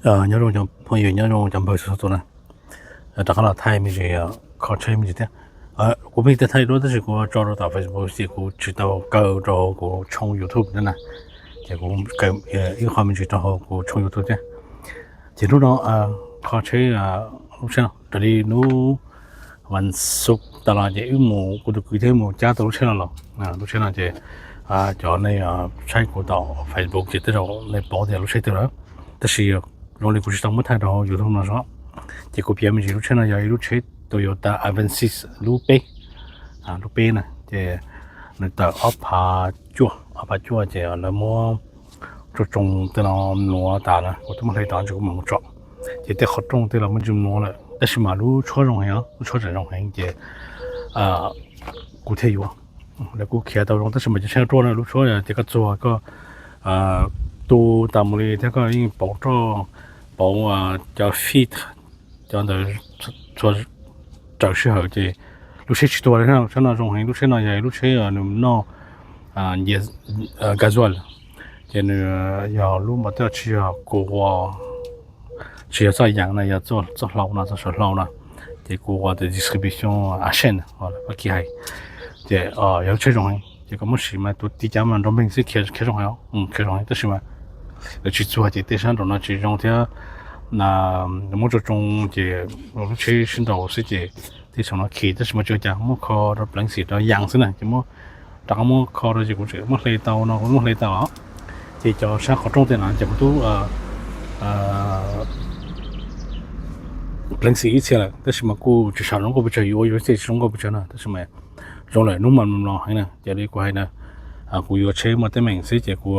Nyob zoo cov phooj ywg, nyob zoo cov npawg txhua tus na. Rov qab los thaij me ntsis, kho tsheb me ntsis thiab. Kuv pheej thaij duab tab sis kuv tso rau tom Facebook ces kuv tsis tau kaw rau hauv kuv tshooj YouTube thiab na. Ces kuv kaw ib qho me ntsis rau hauv kuv tshooj YouTube thiab. Ces hnub no kho tsheb, lub tsheb no raws li hnub vas xuv tas los ces wb mus, kuv tus kwv thiab mus cab tau lub tsheb no los. Lub tsheb no ces cov nej saib kuv tom Facebook ces tej zaum nej paub tias lub tsheb twg lawm. Tab sis zoo li kuv tsis tau muab thaij rau hauv YouTube no zog, ces kuv piav me ntsis. Lub tsheb no yog ib lub tsheb Toyota Avensis lub peb, lub peb na, ces nws tawm ob phav cuaj, ob phav cuaj ces lawv muab tsob tsoo tej no mluav tas na, kuv twb muab hle tod ntsis kuv mam mus tsom. Ces tej qhov rooj tej los muab ntsis mluav lawm tab sis mas lub tshuab zoo heev os, lub tshuab tseem zoo heev ces kuv thiaj yuav. Lawv kuj khiav tau zoo tab sis mas cov tsheb ruaj na, lub tshuab ces koj txuag koj tu tas mus li thiab koj yeej pauv roj, pauv cov filter, cov ntawd txhua raws sij hawm ces lub tsheb tsis tuag li na. Lub tsheb no zoo heev, lub tsheb no yog lub tsheb nws noj gasoil, ces nws yog lub motor tsis yog kuv ua, tsis yog txoj yam no, yog txoj hlau no, txoj saum hlau no, ces kuv ua tus distribution a shen, Fab Kis hais. Ces yog lub tsheb zoo heev ces koj muab sim mas tus tib cav mas nrov npeeg xwb, khiav zoo heev, khiav zoo heev tab sis mas lawv tsis txuag ces tej sab nraum no tsis zoo thiab. Muab tsob tsoo ces lub tsheb sib nraus xwb ces tej saum no khi tab sis mas tsis ua cas, muab kho rau pleev xim rau yas xwb na, ces muab rov qab muab kho rau ces kuv tseem muab hle tau no, kuv muab hle tau. Ces cov sab qhov rooj tej no ces kuv twb pleev xim ib txhia lawm tab sis mas kuj tsis sam zoo nkauj pes tsawg, yuav yuav tsis zoo nkauj pes tsawg na, tab sis mas zoo lawm, hnub mas mloog heev na. Ces li kuv hais na, kuv yuav tsheb muaj teeb meem xwb ces kuv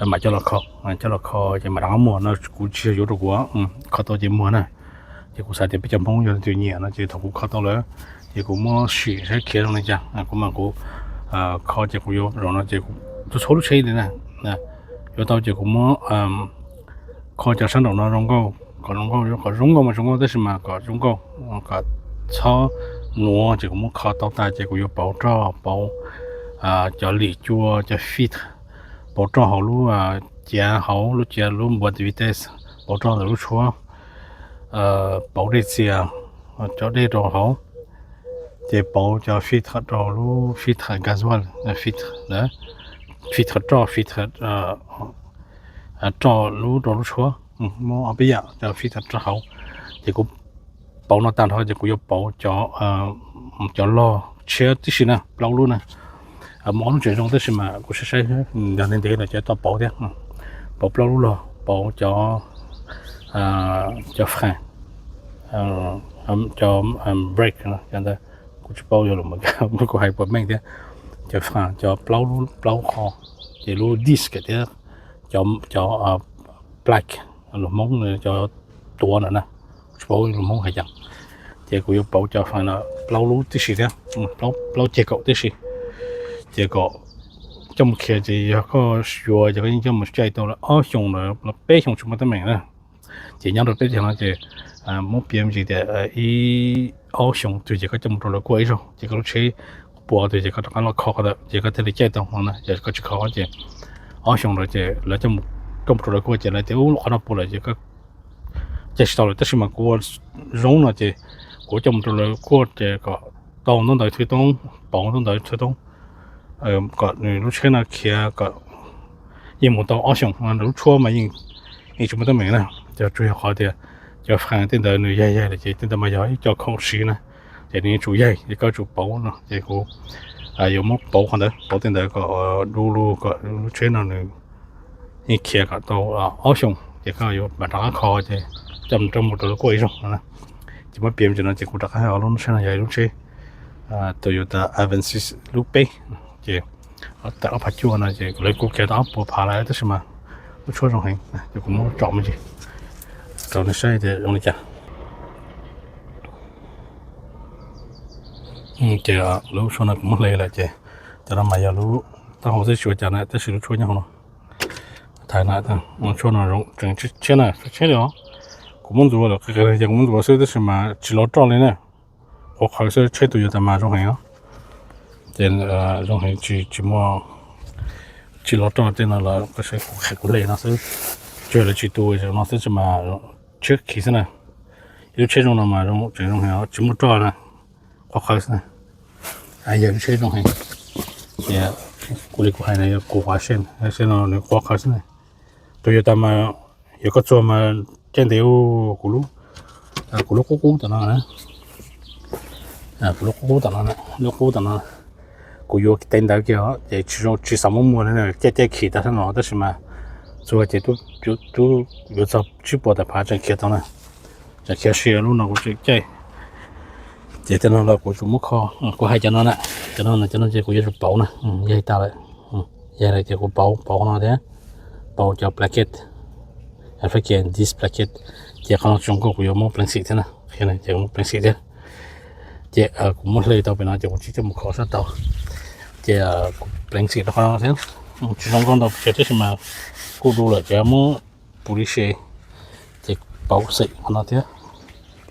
mam coj los kho, coj los kho ces mam rov qab muag no, kuv tsis yog yuav rau kuv, kho tau ces muag na. Ces kuv xav tias peb cov Hmoob yog tus nyiam no ces thaum kuv kho tau lawm ces kuv muab sim saib khiav zoo li cas, kuv mam kuv kho ces kuv yuav zaum no ces kuv txhua txhua lub tsheb li na, yuav tau ces kuv muab kho cov sab nraum no zoo nkauj, kom zoo nkauj, kom zoo nkauj mas zoo nkauj tab sis mas kom zoo nkauj, kom txhob mluav ces kuv muab kho tau tas ces kuv yuav pauv roj, pauv cov lim cua, cov filter, pauv roj hauv lub ciav, hauv lub ciav, lub boîte de vitesse, pauv roj ntawm lub tshuab, pauv dej txias, cov dej rau hauv, ces pauv cov filter rau lub filter gasoil, filter, filter roj, filter roj lub rau lub tshuab, muab ob peb yam cov filter rau hauv. Ces kuv pauv no tag nrho ces kuv yuav pauv cov log tshiab tib si na, plaub lub na. Muaj ob lub tseem zoo tab sis mas kuv saib saib yog ntev ntev lawm ces tau pauv thiab. Pauv plaub lub log, pauv cov, cov frein, cov brake, cov ntawd kuv tsis paub yuav lus Meskas kuv hais puas meej thiab. Cov frein, cov plaub, plaub qho, ces lub disc thiab cov plaque, lus Hmoob cov tuav ntawd na, tsis paub lus Hmoob hais cas. Ces kuv yuav pauv cov frein no plaub lub tib si thiab, plaub ceg kaum tib si. Ces kom coj mus khiav ces yog koj yuav ces koj yeej coj mus caij tau lawm ob xyoos lawm los peb xyoos tsis muaj teeb meem na. Ces nyob rau peb teb chaws no ces muab piav me ntsis tias ib ob xyoos twg ces koj coj mus rau lawv kuaj ib zaug ces koj lub tsheb puas twg ces koj rov qab los kho qhov ntawd ces koj thiaj li caij tau no na. Ces koj tsis kho ces ob xyoos ntawd ces lawv coj mus rau lawv kuaj ces lawv tias ub qhov no puas lawm ces koj caij tsis tau lawm. Tab sis mas kuv ua zoo no ces kuv coj mus rau lawv kuaj ces kom tau ntaub ntawv thwj toob, pauv ntaub ntawv thwj toob, kom nws lub tsheb no khiav kom yeej mus tau ob xyoos, lub tshuab mas yeej tsis muaj teeb meem na. Ces tsuas yog qhov tias cov frein tej ntawd nws yaig yaig lawm ces tej ntawd mas yog ib co khoom siv na, ces nws yeej tsum yaig ces koj tsum pauv no ces kuv yuav muab pauv qhov ntawd, pauv tej ntawd kom du lug kom lub tsheb no nws yeej khiav kom tau ob xyoos ces koj yuav mam rov qab kho ces coj mus rau lawv kuaj ib zaug no. Ces muab piav me ntsis no ces kuv rov qab hais lub tsheb no yog lub tsheb Toyota Avensis lub peb, ces tawm ob phav cuaj no ces lawv kuj khiav tau ob puas phav lawm tab sis mas lub tshuab zoo heev ces kuv muab tsom me ntsis rau nej saib tias zoo li cas. Ces lub tshuab no kuv muab hle lawm ces cov no mas yog lub taub hau xwb tsis ua cas na tab sis lub tshuab nyob hauv no. Thaiv na, tshuab no zoo tseem tshiab na, tshiab li os. Kuv muab ntxuav lawm, ces kuv muab ntxuav xwb tab sis mas tsis lov roj li na. Qhuav qhawv xwb, tsheb tus yuav tas mas zoo heev os. Ces zoo heev, tsis, tsis muaj, tsis lov roj tej no los kuv hle no xwb. Tsuas lawv tsis tu no xwb mas tshiab khiv xwb na. Ib lub tsheb zoo no mas tseem zoo heev, tsis muaj roj na, qhuav qhawv xwb na. Yog lub tsheb zoo heev, kuv li kuv hais na yog kuv qhuav seb, seb no nws qhuav qhawv xwb na. Tus yuav tas mas, yog koj txuag mas caij ntev. Kuv lub, kuv lub qub qub tom no, kuv lub qub qub tom no, lub qub tom no, kuv yuav teev ntawv kiag ces tsis xav muab muag, caij caij khiv tag sab no tab sis mas txuag ces twb yuav txog tsib puas tawm phav tseem khiav tau na, tseem khiav si lub no kuv tseem caij. Ces tej no los kuv tsuas muab kho, kuv hais cov no na, cov no cov no ces kuv yuav tsum pauv na, yog tas lawm, yog lawm ces kuv pauv pauv qhov no thiab, pauv cov blanket, faib kiag dis blanket, ces qhov no tsis zoo nkauj kuv yuav muab pleev xim thiab na, ces muab pleev xim thiab. Ces kuv muab hle tau pem no ces kuv tsis coj mus kho sab tau, ces kuv pleev xim rau qhov no thiab. Tsis zoo nkauj ntau pes tsawg tab sis mas kuj du lawm ces muab pus li se, ces pauv xim qhov no thiab,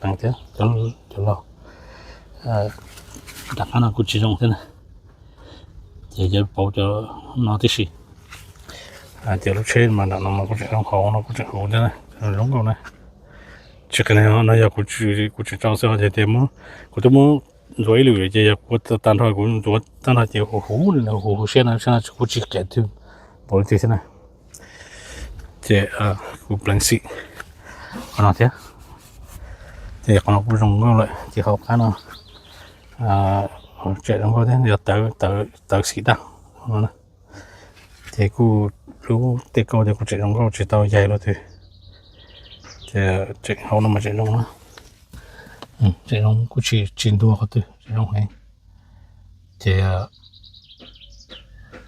pleev thiab cov laug, nram qab no kuj tsis zoo thiab na, ces yuav pauv cov no tib si. Ces lub tsheb mas nram no mas kuj tseem zoo, hauv no kuj tseem huv thiab, zoo nkauj na. Tsis qhia no yog kuv tseem tso xwb ces tias kuv twb muab ntxuav ib lwm ces yog kuv tag nrho kuv ntxuav tag nrho ces huv huv li no, huv huv siab no, siab no kuv tsis qia twg npaum li twg thiab na. Ces kuv pleev xim qhov no thiab, ces qhov no kuj zoo nkauj lawm ces hauv qab no tseem zoo nkauj thiab, yog tawv xim tag no. Ces kuj lub tej kauj ces kuj tseem zoo nkauj tsis tau yaig los twg. Ces tseem hauv no mas tseem zoo na, tseem zoo kuj tsis tsis ntuag qhov twg, tseem zoo heev. Ces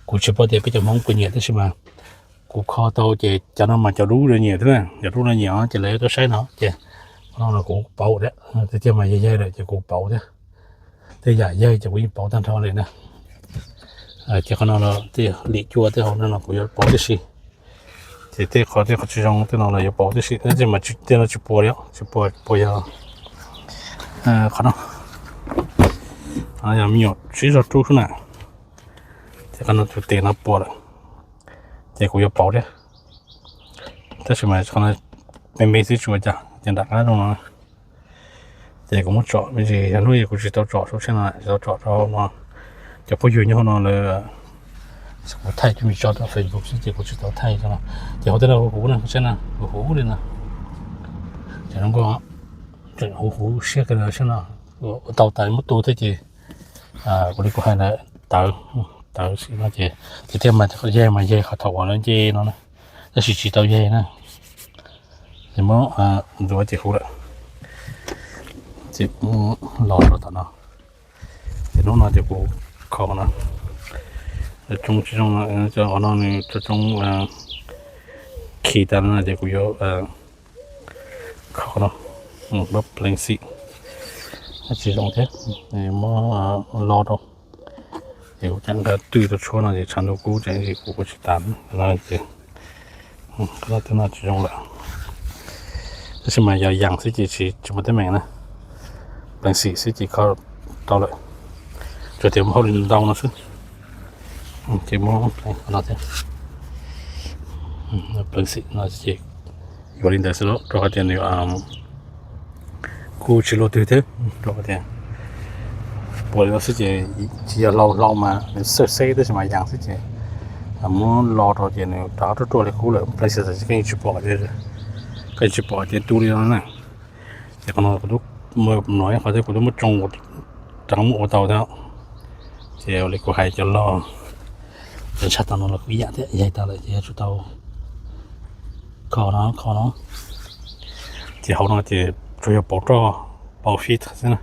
kuv tsis paub tias peb cov Hmoob puas nyiam tab sis mas kuv kho tau ces cov no mas cov dub lawv nyiam thiab, cov dub lawv nyiam ces lawv tuaj saib no ces qhov no los kuv pauv thiab, tiag tiag mas yaig yaig lawm ces kuv pauv thiab. Tej yam yaig ces kuv yeej pauv tag nrho li na. Ces qhov no los tej lim cua tej hauv no los kuv yuav pauv tib si. Ces tej qhov tej qhov tsis zoo tej no los yuav pauv tib si, tab sis mas tej no tsis puas li, tsis puas, puas yog qhov no, yog me nyuam sib zog rub xwb na. Ces qhov no tus tes no puas lawm, ces kuv yuav pauv thiab. Tab sis mas qhov no me me xwb tsis ua cas, ces nram qab no ces kuv muab tsom me ntsis, yog hnub kuv tsis tau tsom saum tsheb no, tsis tau tsom rau no, cov phooj ywg nyob hauv no lawv, kuv thaij cov me tso rau Facebook xwb ces kuv tsis tau thaij no. Ces hauv tej no huv huv na, saib na, huv huv li no. Ces no nkauj, huv huv siab kawg li saib no. Ua tau tas muab tu thiab ces kuv li kuv hais na, tawv, tawv xim no ces tiag tiag mas yaig mas yaig qhov thaum uas lawv nce no na, tab sis tsis tau yaig na. Ces muab ntxuav ces huv lawm, ces kuv muab los rau tom no. Ces hnub no ces kuv kho no, cov coob tsis zoo, cov no nws cov coob khi tas no ces kuv yuav kho no, muab pleev xim, tsis zoo thiab, muab lo rau. Ces kuv cam nqa twj tau tshuab no ces tshav ntuj kub ces kuv ua tsis tas no ces qhov no twb no tsis zoo lawm. Tab sis mas yog yas xwb ces tsis muaj teeb meem na, pleev xim xwb ces kho tau lawm, tsuas tias muaj hauj lwm ntau no xwb. Ces muab pleev no thiab, pleev xim no ces yuav li ntawd xwb lauj, rau qhov tias nws kuj tsis luaj twg thiab, rau qhov tias puas li no xwb ces tsis yog hlau hlau mas nws xwb xeb tab sis mas yas xwb ces muab lo rau ces nws rov ruaj ruaj li qub lawm, pleev xim txawm koj yeej tsis pom, koj yeej tsis pom ces tu li no na. Ces qhov no kuv twb, no qhov thiab kuv twb muab tsoo rov muab ua tau thiab. Ces ua li kuv hais cov log, cov ntshaj tau no los kuj ib yam thiab, yaig tas lawm ces yuav tsum tau kho no, kho no. Ces hauv no ces tsuas yog pauv roj, pauv fit xwb na.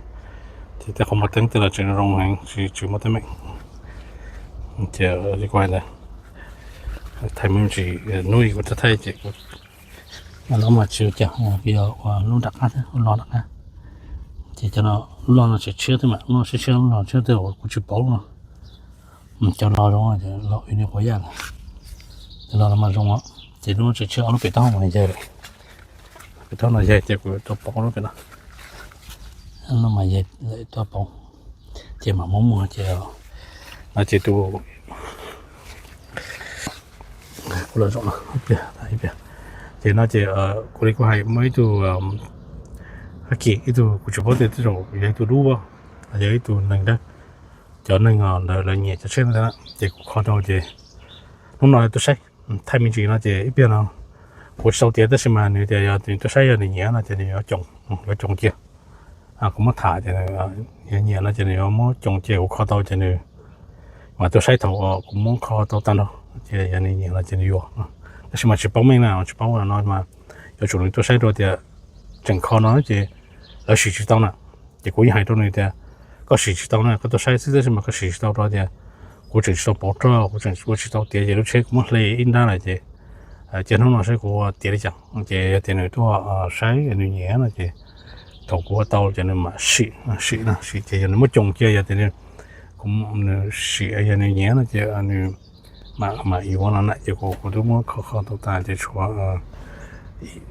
Ces tej qhov muag teeb tej los tseem zoo heev, tsis muaj teeb meem. Ces li kuv hais ntawd, thaij me ntsis, hnub kuv thaij ces kuv, no mas tsis ua cas, yog ua lub nram qab thiab, lub log nram qab. Ces cov no, lub log no tseem tshiab thiab mas, lub no tshiab tshiab, lub log tshiab tej uas kuv tsis pauv lub no. Cov log zoo, log ua li quav yaj, cov log no mas zoo os. Ces lub no tseem tshiab, ob lub pem toj mas yaig lawm, pem toj no yaig ces kuv tau pauv lub pem no, no mas yaig lawm tau pauv. Ces mam muab muag ces, no ces tus kuv los zaum no ib pliag, ib pliag, Ces no ces kuv li kuv hais muaj ib tug, hab kis ib tug kuv tsis paub tias tej zaum yog ib tug dub, yog ib tug neeg dawb, cov neeg ntawd lawv nyiam cov tsheb ntawd na, ces kuv kho rau ces hnub no tuaj saib. Thaij me ntsis no ces ib pliag no kuv tsis tau tiav tab sis mas nws tias yog nws tuaj saib yog nws nyiam no ces nws yuav coom, yuav coom cia. Kuv muab tham ces nws yuav nyiam no ces nws yuav muab coom cia kuv kho tau ces nws mas tuaj saib thaum kuv muab kho tau tag nrho, ces yog nws nyiam no ces nws yuav. Tab sis mas tsis paub meej na, tsis paub no mas yuav tsum nws tuaj saib rau tias tseem kho no ces lawv sim tsis tau na. Ces kuv yeej hais rau nws tias koj sim tsis tau na, koj tuaj saib xwb tab sis mas koj sim tsis tau rau tias kuv tseem tsis tau pov rog, kuv tseem ua tsis tau tiav ces lub tsheb kuv muab hle ib nrab lawm ces cia hnub no saib kuv tiav li cas. Ces yog tias nws tuaj saib nws nyiam no ces thaum kuv ua tau ces nws mam sim, sim no sim ces yog nws muab coom cia yog tias nws sim yog nws nyiam no ces nws mam yuav no na. Ces kuv kuv twb muab kho kho tau tas ces tshuav,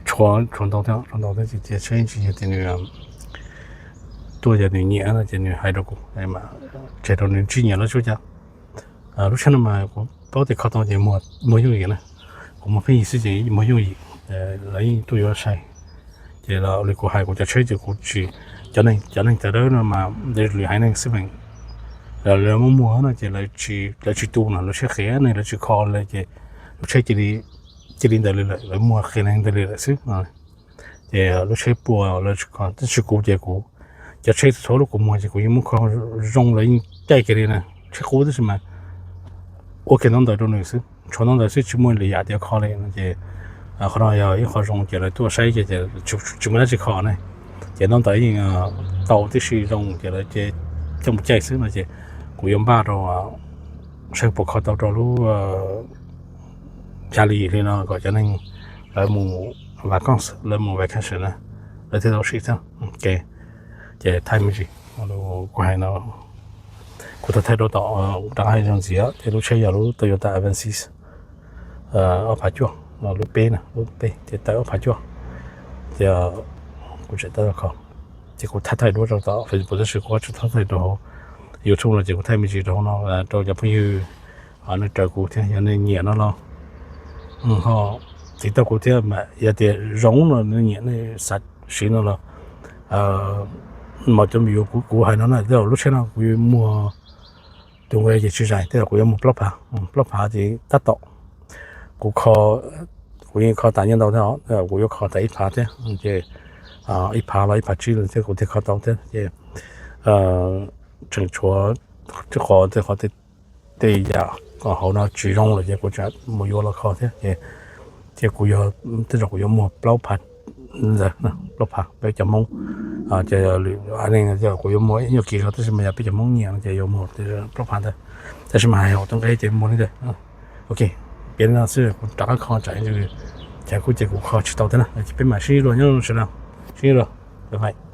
tshuav ntau thiab, tshuav ntau thiab ces cia saib ntsis yog tias nws tuaj yog nws nyiam no ces nws hais rau kuv, tseg rau nws ntsib nyiam lub tsheb cas. Lub tsheb no mas kuv paub tias kho tau ces muag yooj yim na. Kuv muag pheej yig xwb ces muag yooj yim, lawv yeej tuaj yuav sai. Ces li kuv hais kuv cov tsheb ces kuv tsis, cov neeg, cov neeg tawv dawb no mas lwm haiv neeg xwb feem, lawv muab muag no ces lawv tsis tu no, lawv tsheb qhiav ne lawv tsis kho li ces lub tsheb cia li ntawd li lawm, lawv muag qhia neeg ntawd li lawm xwb. Ces lub tsheb puas lawv tsis kho, tab sis kuv ces kuv cov tsheb txhua lub kuv muag ces kuv yeej muab kho zoo, lawv yeej caij kiag li na. Tsheb qub tab sis mas ua kiag ntaub ntawv rau nws xwb, tshuav ntaub ntawv xwb tsis muaj lwm yam tias kho li no ces qhov no yog ib qho zoo ces lawv tuaj saib ces tsis muaj dab tsi kho ne. Ces ntaub ntawv yeej tau tib si zoo ces lawv coj mus caij xwb no ces kuv yuav npaj rau saib puas kho tau rau lub xya hli yim hli no kom cov neeg lawv mus vacation, lawv mus vacation na, lawv thiaj tau sim thiab. Ces thaij me ntsis, kuv hais no kuv thaij thaij rau tom, rov qab hais zoo ntxiv ces lub tsheb yog lub Toyota Avensis ob phav cuaj, lub peb na, lub peb ces tawm ob phav cuaj. Ces kuv tseem tau kho, ces kuv thaij thaij duab rau tom Facebook tab sis kuv tsis thaij thaij rau hauv YouTube no ces kuv thaij me ntsis rau hauv no rau cov phooj ywg nej raws kuv thiab yog nej nyiam no los ho txiv tau kuv thiab mas yog tias zoo no nej nyiam nej xav siv no los mas cov me yuav kuv hais no na, tej zaum lub tsheb no kuv yuav muag tus nqe ces tsis zais, tej zaum kuv yuav muag plaub phav, plaub phav ces tab tom kuv kho, kuv yeej kho tas nyob ntau thiab, kuv yuav kho tas ib phav thiab ces ib phav los ib phav tsib los thiab kuv thiaj kho tau thiab ces tseem tshuav qhov tej qhov tej yam hauv no tsis zoo lawm ces kuv tseem mus yuav los kho thiab ces, ces kuv yuav, tej zaum kuv yuav muag plaub phav ntawd, plaub phav peb cov Hmoob. Ces lwm haiv neeg kuv yuav muag ib nyuag kis zog tab sis mas yog peb cov Hmoob nyiam no ces yuav muag plaub phav ntawd. Tab sis mas hais hauv tus nqe ces muag li ntawd. Ok, piav li no xwb kuv rov qab kho tsam, tsam kuv ces kuv kho tsis tau thiab na, peb mam sib ntsib dua nyob sawv daws, sib ntsib dua, bye bye.